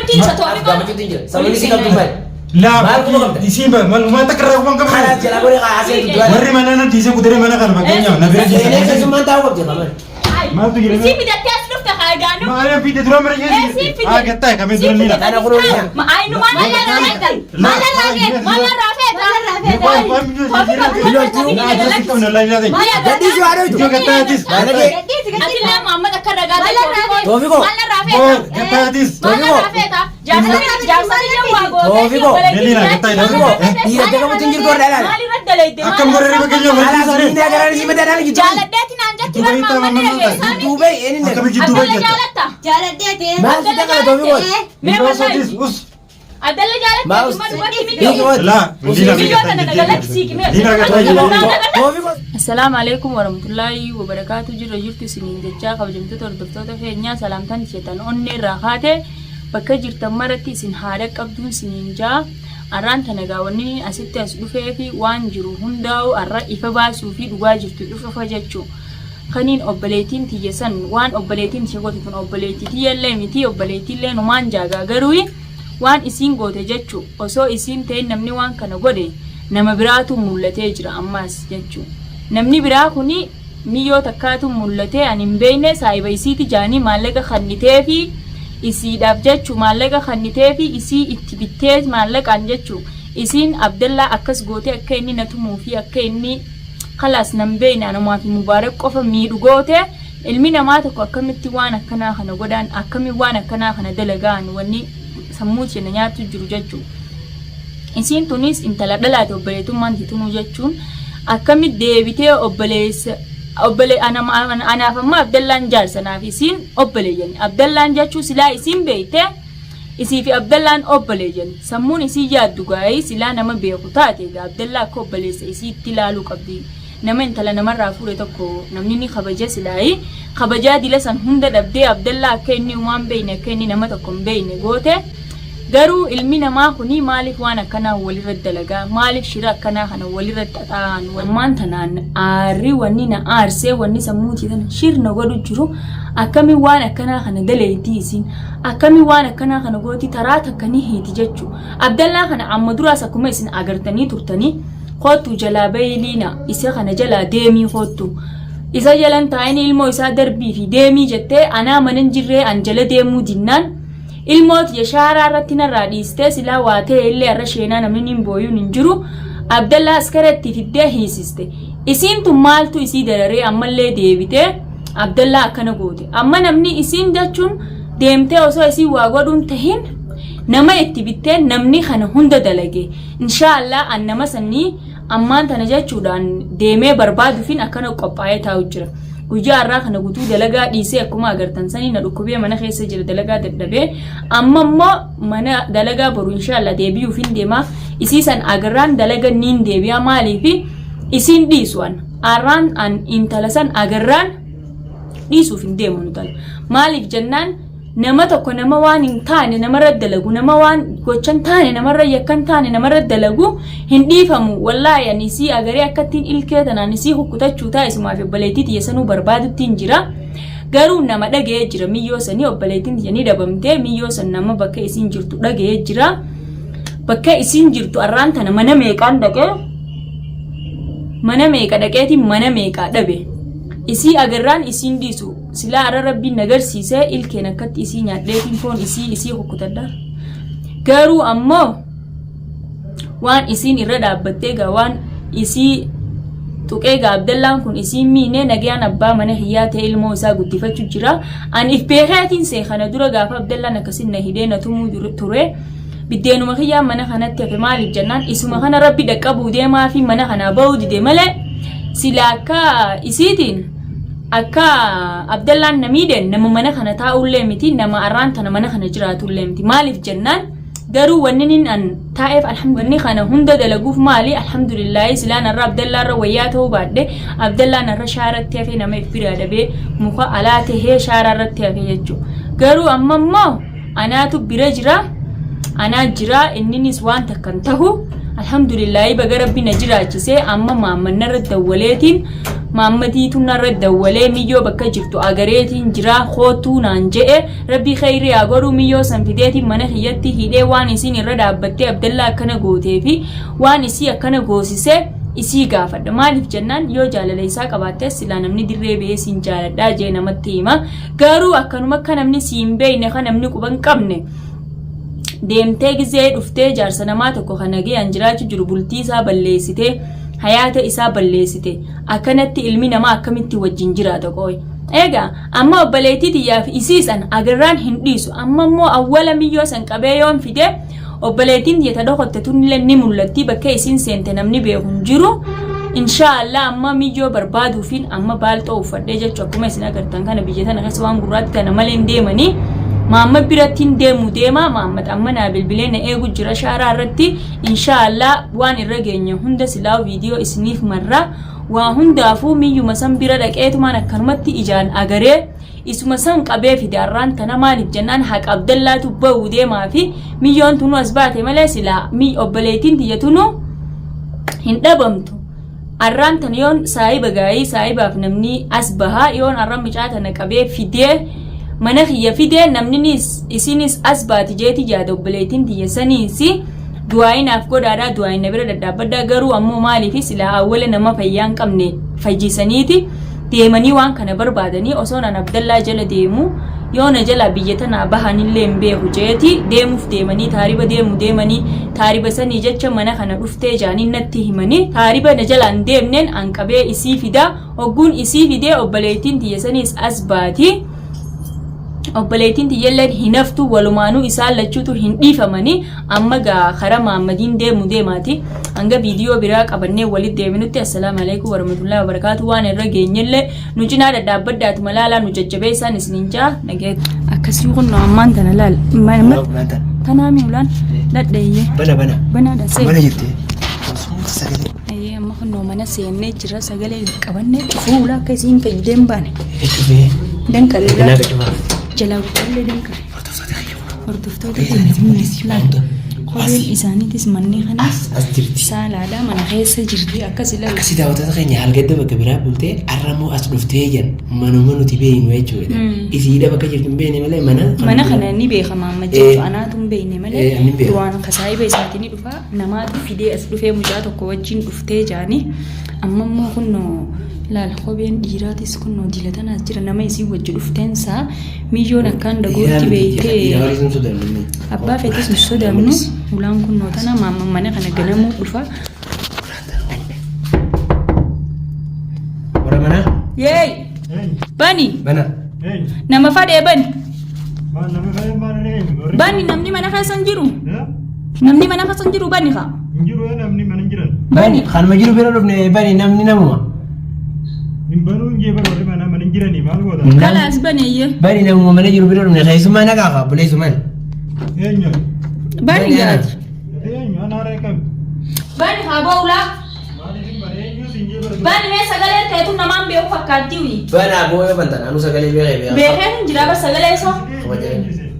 gammachiisa Toofiqoo. Gammachuutu hin jira. Sammuun isii qabdu maali? Laa Maal kuma qabda? isiin ba maal takka irraa kuma qabda. Kanaaf jalaa godhee haasee duraa. Warri mana na dhiisee kutaree mana kana fakkeenyaaf na bira Seenee dhiisee. keessummaan taa'uu qabdi qaban. Maaltu jira? Isii fidattee as dhufte haa Maaliif fide dura mana Ee, keessa siin fide. Haa gattaa kamee dura ni Kana kunoo ni nyaata. Aynumaan maal irraa feeta? Maal irraa feeta? Gadhiisuu haa dhoytu. Iddoo gattaatis. Baalagee. Atillee Muhammad akka ragaa ta'e Toofiqoo. Maal irraa feeta? Gattaatis. Maal irraa feeta? Jaarsolii waa gootee Toofiqoo. Toofiqoo. Dhiira dagamuutu hin jirtu warra ilaala. Maal irra dalayde? Akkam godhanii fakkeenyaaf wal Kanaaf dhiisanii. inni garaan isii mataa dhaan jidduu. Jaaladheeti naan jetti bar Muhammad ni dhageessaa miti. Duubee eenyu Akkam dhaga. jidduu Abdalla bayyata. jaalatta? Jaaladheete. Maal si dhaqaa Toofiqoo? Mee wallahi. Us us. Abdalla jaalatta? Maal Dhimma dubartii miti. Hiiki Laa. Liina Biyyoota tana galaksii kimee. Liina gattaa jiru. Toofiqoo. Assalaamu alaikum warahmatullaahi wabarakaatu. Jirra jirtu isiniin jechaa, kabajamtoota hordoftoota keenyaa, salaamtaan isheetan onnee irraa kaate bakka jirtan maratti isin haadha qabduun isiniin jaa. Arraan tana gaawwanni asitti as dhufee fi waan jiru hundaa'u arra ifa baasuu fi dhugaa jirtu dhufufa jechuu kaniin obboleettiin tiyya san waan obboleettiin tiyya goote tun obboleettii tiyyallee miti, obboleettiillee numaan jaagaa, garuu waan isiin goote jechu osoo isiin ta'in namni waan kana godhe nama biraatu mul'atee jira ammaas jechu. Namni biraa kuni miyyoo takkaatu mul'atee ani hin beekne, saahiba isiiti jaanii maallaqa kanniteefi isiidhaaf jechu, maallaqa kanniteefi isii itti bittee maallaqaan jechu. Isiin Abdallaa akkas gootee akka inni na tumuu fi akka inni kalaas nan beekne anumaa fi Mubaarak qofa miidhu goote. Ilmi namaa tokko akkamitti waan akkanaa kana godhaan? Akkamiin waan akkanaa kana dalagaan? Wanni sammuu ishee nyaatu jiru jechuudha. Isiin tunis intala dhalaate, obboleetummaan titunuu jechuun akkamitti deebitee obboleessa obbole anaaf amma Abdallaan jaarsa naaf, isiin obboleeyyan Abdallaan jechuu silaa isiin beekte isii fi Abdallaan obboleeyyan sammuun isii yaaddu gaa'ee silaa nama beeku taate egaa Abdallaa akka obboleessa isiitti ilaaluu qabdi. Nama intala namarraa fuudhe tokko namni ni kabaja silaayi. Kabajaa dila san hunda dhabdee Abdallaa akka inni umaan beekne, akka inni nama tokko hin beekne goote. Garuu ilmi namaa kuni maaliif waan akkanaa walirra dalagaa? Maaliif shira akkanaa kana walirra xaxaan? Ammaan tanaan aarri wanni na aarsee, wanni sammuutii tana shirna godhu jiru, akkamiin waan akkanaa kana daleeyti isiin? Akkamiin waan akkanaa kana gooti? Taraa takka ni hiiti jechuu. Abdallaa kana amma duraas akkuma isin agartanii turtanii, kootu jalaa bahii liina, isa kana jalaa deemii, kootu isa jalan taa'in, ilmoo isaa darbii fi deemii jettee anaa manan jirree an jala deemuu dinnaan ilmoo tiyya shaaraa irratti narraa dhiistee, silaa waa ta'e illee har'a sheenaa namni niin booyuun hin jiru. Abdallaa askara itti fiddee hiisiste. Isiin tun maaltu isii dararee ammallee deebitee Abdallaa akkana goote? Amma namni isiin jechuun deemtee osoo isiin waa godhuun tahin nama itti bittee namni kana hunda dalage. Inshaallah an nama sanii ammaan tana jechuudhaan deemee barbaaduufin akkana qophaa'ee taa'u jira. Guyyaa har'aa kana guutuu dalagaa dhiisee, akkuma agartan sanii na dhukkubee mana keessa jira, dalagaa dadhabee. Amma immoo mana dalagaa boru inshaallah deebi'uuf hin deema. Isii san agarraan dalaga niin deebi'a. Maaliifi isiin dhiisu? An har'aan an intala san agarraan dhiisuuf hin deemu intala. Maaliif jennaan, nama tokko nama waan hin taane namarra dalagu, nama waan gocha hin taane namarra, yakka hin taane namarra dalagu hin dhiifamu. Wallaahi ani isii agaree akkattiin ilkee tanaan isii hukkutachuu taa isumaa fi obboleettii tiyya sanuu barbaadutti hin jira. Garuu nama dhaga'ee jira, miyyoo sanii obboleettiin tiyya ni dhabamtee, miyyoo san nama bakka isiin jirtu dhaga'ee jira. Bakka isiin jirtu arraan tana mana meeqaan dhaqee, mana meeqa dhaqeetiin mana meeqaa dhabe. Isii agarraan isiin dhiisu. Silaa arra rabbiin na garsiisee ilkeen akkatti isii nyaadheetiin foon isii isii kukkutadha. Garuu ammoo waan isiin irra dhaabbattee gaa waan isii tuqee gaa Abdallaan kun isiin miine nagayaan abbaa mana hiyyaa ta'e ilmoo isaa guddifachuu jira. Ani if beekeetiin see kana dura gaafa Abdallaan akkasin na hidhee na tumuu ture, biddeenuma kiyyaa mana kanatti hafe. Maaliif jennaan, isuma kana rabbi dhaqqabuu deemaa fi mana kanaa ba'uu dide malee sila akka isiitiin akka Abdallaan na miidheen nama mana kana taa'ullee miti, nama arraan tana mana kana jiraatullee miti. Maaliif jennaan, garuu wanni nin an taa'eef, wanni kana hunda dalaguuf maali? Alhamdulillaahi, silaan har'a Abdallaarra wayyaa ta'uu baadhe, Abdallaan har'a shaaratti hafee nama if biraa dhabee muka alaa tahee shaaraa irratti hafe jechuudha. Garuu amma immoo anaatu bira jira, anaa jira, inninis waan takkan tahu. Alhamdulillaahi, baga Rabbi na jiraachisee. Amma maamman narra dawwaleetiin, maammatiitu narra dawwalee, miyyoo bakka jirtu agareetiin jira, kootuu naan je'e. Rabbi khayrii haa godhu. Miyyoo san fideetiin mana kiyyatti hidhee, waan isiin irra dhaabbattee Abdallaa akkana gootee fi waan isii akkana goosisee isii gaafadha. Maaliif jennaan, yoo jaalala isaa qabaatte silaa namni dirree bahee siin jaaladhaa jee namatti hima. Garuu akkanuma akka namni siin beekne, kan namni quban qabne deemtee, gizee dhuftee jaarsa namaa tokko kan nagayaan jiraachuu jiru bultii isaa balleessitee, hayaata isaa balleessite, akkanatti ilmi namaa akkamitti wajjin jiraata qooyi? Egaa amma obboleettii tiyyaaf isii san agarraan hin dhiisu. Amma immoo awwala miyyoo san qabee yoon fide, obboleettiin tiyya ta dhokotte tunillee ni mul'atti. Bakka isiin seente namni beeku hin jiru. Inshaallah, amma miyyoo barbaaduufiin amma baalxoo uffadhee jechu. Akkuma isin agartan kana, biyya tana keessa waan gurraatti tana malee hin deemanii. Maamma biratti hin deemu deema. Maammad amma naa bilbilee na eegu jira shaaraa irratti. Inshaallah, waan irra geenye hunda silaa viidiyoo isiniif marra. Waa hundaafuu miyyuma san bira dhaqeetumaan akkanumatti ijaan agaree isuma san qabee fide arraan tana. Maaliif jennaan, haqa Abdallaatu ba'uu deemaa fi miyyoon tunu as baate malee silaa mi obboleettiin tiyya tunu hin dhabamtu. Arraan tana yoon saahiba gaayii saahibaaf namni as bahaa, yoon arra micaa tana qabee fidee mana kiyya fidee, namninis isinis as baati jeeti yaada. Obboleettiin tiyya saniisi du'aayinaaf godhaadhaa, du'aayina bira dhadhaabbadhaa. Garuu ammoo maaliif silaa awwala nama fayyaa hin qabne fayyisaniiti deemanii waan kana barbaadanii? Osoo nan Abdallaa jala deemu, yoo na jala biyya tanaa bahanillee hin beeku jeeti deemuuf deemanii, taariba deemu deemanii, taariba sanii jecha mana kana dhuftee jaanii natti himanii. Taariba na jala hin deemneen an qabee isii fida. Hogguun isii fidee, obboleettiin tiyya saniis as baati. Obboleettiin tiyyalleen hin haftu. Walumaanuu isaan lachuutu hin dhiifamanii. Amma gaa karaa Maammadiin deemu deemaati. Hanga viidiyoo biraa qabannee walitti deebinutti, assalaamu alaikum warahmatullahi wabarakaatu. Waan irra geenyellee nu cinaa dhadhaabbaddaatu malaalaa nu jajjabeessaan isiniin jaa. Nageet akkasii kun ammaan tana laal. Tanaa miulaan dhadheeyye. Bana, bana. Banaadha see. Mana jirti. Suuta sagalee. Ayyee, amma kunnoo mana seennee jira. Sagalee qabanne fuula akka isiin fayyideen baane. Cufee. Danqare. Ganaa cufaa. Jalaa gubbaallee danqare. Hordoftoota kiyya. Hordoftoota keenya, laal, kopheen isaaniitis manni kanas As jirti. Saalaadha, mana keessa jirti akkas ilaalu. Akkasii daawwattoota keenya, halgadda bakka biraa bultee har'ammoo as dhuftee jiran manuma nuti beeknu jechuudha. Isiidha bakka jirtu hin beekne malee mana. Mana kana ni beekama amma jechuudha. Anaatu hin beekne malee. Ani hin beeku. Duraan kasaayiba isaatii ni dhufa, namaatu fidee as dhufee, mucaa tokko wajjin dhuftee jaanii. Amma immoo kunnoo laal, kopheen dhiiraatis kunnoo dilatanaas jira. Nama isii wajji dhufteensaa miyyoon akkaan dagootti beektee. Abbaa feetis hin sodaannu. Ulaan kunnoo tana. Maamman mana kana ganamuu dhufa. Warra manaa. Yeey, bani. Bana. Nama fadhee, bani. Bani, namni mana keessa hin jiru. Namni mana keessa hin jiru, bani haa. Hin jiru, namni mana hin jiran. Bani. Kanuma jiru bira dhufne, bani, namni namuma. Hin banuu hin jee bara, warri mana mana hin jiranii, maal goota? Kalaas, baneeyye. Bani, namuma mana jiru bira dhufne, keessummaa nagaa kaa buleessumaan. Eenyu? Bani gaati. Eenyu? Ana haree kami? Bani haa ba'ulaa. Maaliif hin bane? Eenyu siin jee bara? Bani mee, sagaleen teetu namaan beeku fakkaatti wi. Banaa boo, yoo bantan anu sagalee beekee beekaa. Beekee hin jira bar sagalee isaa.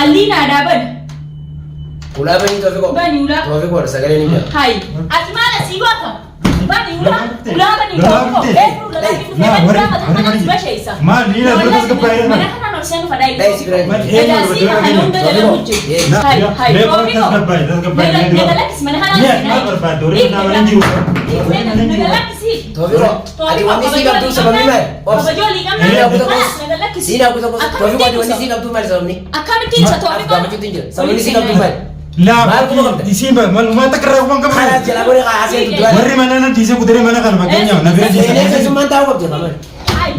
Alliinaadhaa, bani. Ulaa banii, Toofiqoo. Bani ulaa. Toofiqoo, sagalee ni beeka. Hayi. Ati maal asii goota? Bani ulaa. Ulaa bani, Toofiqoo. Eenyu lalaa fi dhufee bani ulaa mata kanaan si basheessa. Maal liina dura tasgabbaa'ee Mana kanaan ol seenu fadhaa. Dai si bira. Egaa sii kana hunda dalagu jiru. Hayi hayi, Toofiqoo. Tasgabbaa'ee tasgabbaa'ee. Nagalakkisi, mana kanaan Mi'a maal barbaadde? Warri mana mana hin jiru. Nagalakkisi. Toofiqoo. Ati wanni sii qabdu sababni maali? Kabajoo liiqamna. Diinaa kuta kos. Nagalakkisi. Diinaa kuta kos. Toofiqoo, ati wanni sii qabdu maali sababni? Akkamittiin isa Toofiqoo? Gaafachuutti hin jira. Sababni sii qabdu maali? Laa Maal kuma qabda? isiin maal takka irraa kuban Karaa qabdu. jala godhe haa seentu duraa. Warri mana na dhiisee kutaree mana kana fakkeenyaaf na bira Seenee dhiisee. keessummaan taa'uu qabdi kamal.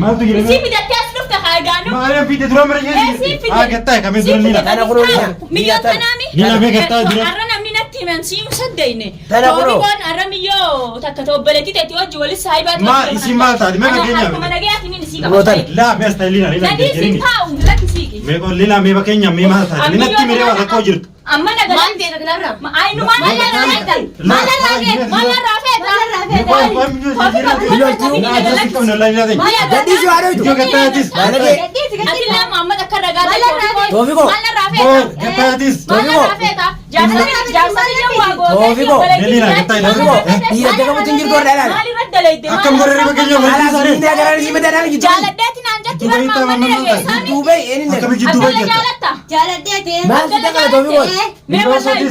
Maaltu jira? Isii fidattee as dhufte haa egaanu. Maaliif fiite dura mana Ee, keessa? sii fide. Haa gattaa kamee dura liina. Tana kunoo liina. Miyyoo tanaami. Liina mee gattaa dura. Har'a namni natti himan siin saddeyne. Tana kunoo. Toofiqoon har'a miyyoo takka ta'obboleettii teetii wajji walis saayibaa. Maa isiin maal taati? Mee fakkeenyaaf. Harkuma nagayaatiin inni sii Kunoo tana. qabata. Laa mee as ta'e liina liina. Nadii siin taa'u lakki siiqi. Mee qolli mee bakkeenya mee maal taate? Minatti miree waan rakkoo jirtu. Amma na Maal galatti. feeta kanarraa? Aynu maal Maal irraa feeta? Maal irraa feeta? Maal irraa feeta? Gadhiisi waa dhoytu. Baalagee. Ati lama amma takka ragaa Toofiqoo. Maal irraa feeta? Maal irraa feeta? Jaarsatti jawwaa gootee Toofiqoo. Dhiira dagamutti hin jirtu warra ilaala. Maal irra dalayde? Akkam gorree bakkeenya Alaa suniin garaan isii mataa dhaala jidduu. Jaaladheeti naan jetti bar maammanni dhageessaa mi? Duubee eenyu Akkami jidduu Abdalla bayyata? jaalatta? Jaaladheete. Maal si dagala Toofiqoo? Mee wallahi.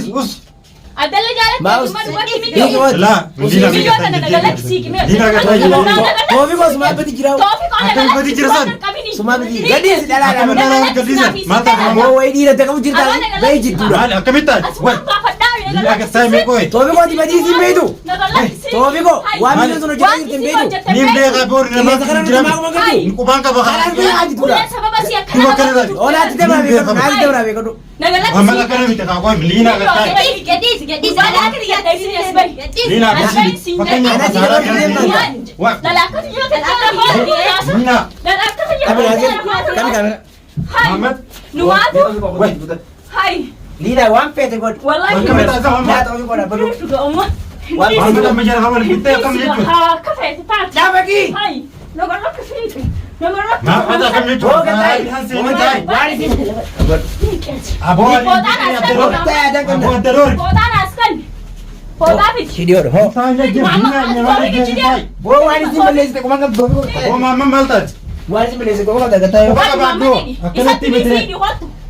Abdalla jaalatta? Maal? Dhimma dubartii miti. Hiiki Laa, Biyyoota na galaksii kimee. Toofiqoo sumaa bati jira. Toofiqoo na Akkam bati jira san? qabini. Sumaa bati gadhiisi dhalaa Akkam dhala. dhalaa gadhiisan? Maal taate Moo wayii dhiira dagamu jirta bayi jidduudha. Maal akkamitti taate? Asuma baafadhaa. Liinaa gattaa mee qoye? Toofiqoo ati badii siin beektu. Toofiqoo waan biyyoon sun hojjetaa jirti hin beektu. Niin beekaa boori namaa Qilleensa kana nuti jira. maakuma gadi. Qubaan qaba Kalaan haa. beekaa jidduudha. Sababa si Duuba akkana akkana taate. Olaatti dabraa beekadhu. Naatti dabraa beekadhu. Muhammad akkana miti haa qoye liinaa gattaa. Gadhiisi gadhiisi gadhiisi. Liinaa gadhiisi. Fakkeenya kasaaraa kana Waa. Liinaa. Kami naasir. Kami kaamera. Muhammad. Nuwaatu. Hai. Liinaa waan feete godhu. Wallahi. Akkamitti taate Laa Muhammad? Toofiqoo dhaabbadhu. Muhammad amma jala hawal bittee akkam jechuudha? Haa feete taate. Dhaabaqii. Hai. Nagarra feete. Nagarra. Muhammad akkam jechuudha? Hoo gataayi. Waan isin. Aboo Fooxaan as kan. Aboo adda doori. Fooxaan as kan. Fooxaa fiti. Hidhiyoodha. Hoo. Boo waan isin balleessite quban qabdu Toofiqoo. Aboo maamma maal taate? Waan isin balleessite quban qabdu gataayi. Quba qabaadhu. Akkanatti miti.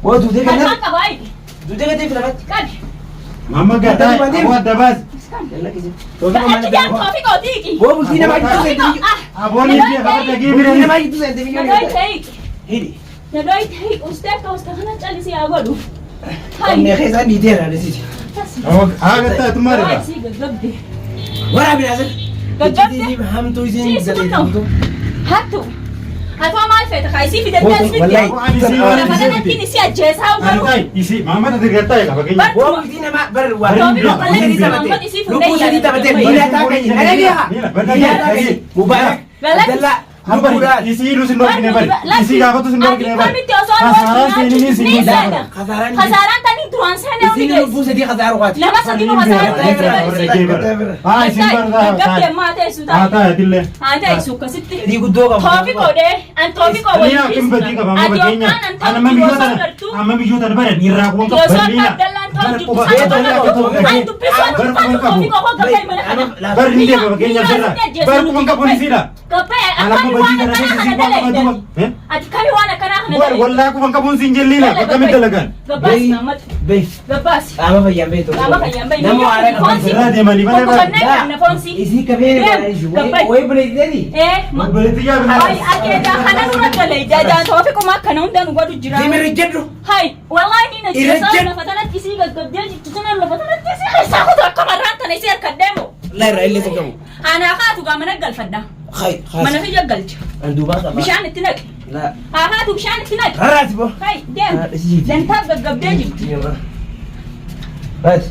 Boo duutee Kan kanatti. qabaa. Duutee gateef lafatti. Qabi. Maamma gataa aboo adda baasi. Achi jaan Toofiqoo tiiki. Boo bultii namaa jidduu seente biyyo. Aboo ni beekaa badda Bultii geebiree. namaa jidduu seente biyyo. Nadooyi ta'ii. Hidhi. Nadooyi ta'ii. Ustee akka usta kana callisii haa godhu. Qonnee keessaa dhiiteera dhisiisi. Haa gattaa tummaa dha. Sii gaggabde. Waraabi naasir. Gaggabde. Hamtuu isin Siis kunno. Hattu. Atoo maal feeta kaa isii fidattee as fidde. Wallahi. Lafa kanatti isii ajjeesaa Ani garuu. ta'i isii maamma tati gattaa eega fakkeenya. Boo bultii namaa bar waa. Toofiqoo Lubbuu sadii qalleessi taphatee. Muhammad isii fuudhee Lubbuu sadii taphatee. Miila taakanii. Nana beekaa. Miila taakanii. Mubaarak. Abdallaa. Lubbuudhaan. Isii hidhuu sin dhorkine bari. Isii gaafatu sin dhorkine bari. Kasaaraan seenini sin Ni dhorkine. seena. Kasaaraan. Kasaaraan tanii duraan seenee Isin hundi geessu. lubbuu sadii kasaaru qaati. Nama sadii nu kasaaru. Haa isin Gaggabdee barraa. maa teessu Haa taa'e. taa'e dillee. Haa teessu akkasitti. Sadii guddoo qabu. Toofiqoo dee. An toofiqoo Liina akkam badii qaba amma fakkeenya. Ana amma biyyoota amma biyyoota baran irraa quban qabu. Osoo Liina. Abdallaan ta'u jirtu Bar sana quba An dubbisuu Bar toofiqoo quban qabu. koo gabbee mana kana. Bar hin deema fakkeenya sirraa. Bar quban qabu ni siidha. Gabbee Ana akkami amma waan badii kana akkanaa keessa kana si quban qaba duuba. dalaydan. Ati kami waan akkanaa kana War dalaydan. wallaa quban qabuun siin jelliina bakka mi dalagan. Gabbaasi Muhammad. Bee. Gabbaasi. Qaama fayyaan beektu. Qaama fayyaan beektu. Nama waaraa qabu. Sirraa deemanii malee bara. Boqonnaa qabna foonsi. Isii qabee Gabbaay. wayi buleessiteeti. Eh. Obboleetti yaa Ay, akeekaa kana nurra dalayda. Jaan toofiquma akkana hunda nu godhu jira. Timirri jedhu. Hai, wallahi ni na Irra jeesaa jedhu. lafa tanatti isii gaggabdee jirtu tana lafa tanatti isii keessaa kutu akka marraan tana isii harka deemu. Wallahi irraa illee si qabu. Anaa kaatu gaa mana galfadha. Hay. Mana kiyya galcha. An duubaa qaba. Bishaan itti naqi. Laa. Haa kaatu bishaan itti naqi. Rarraati boo. Hai, deem. Ah, isii. Dantaa gaggabdee jirti. Bas.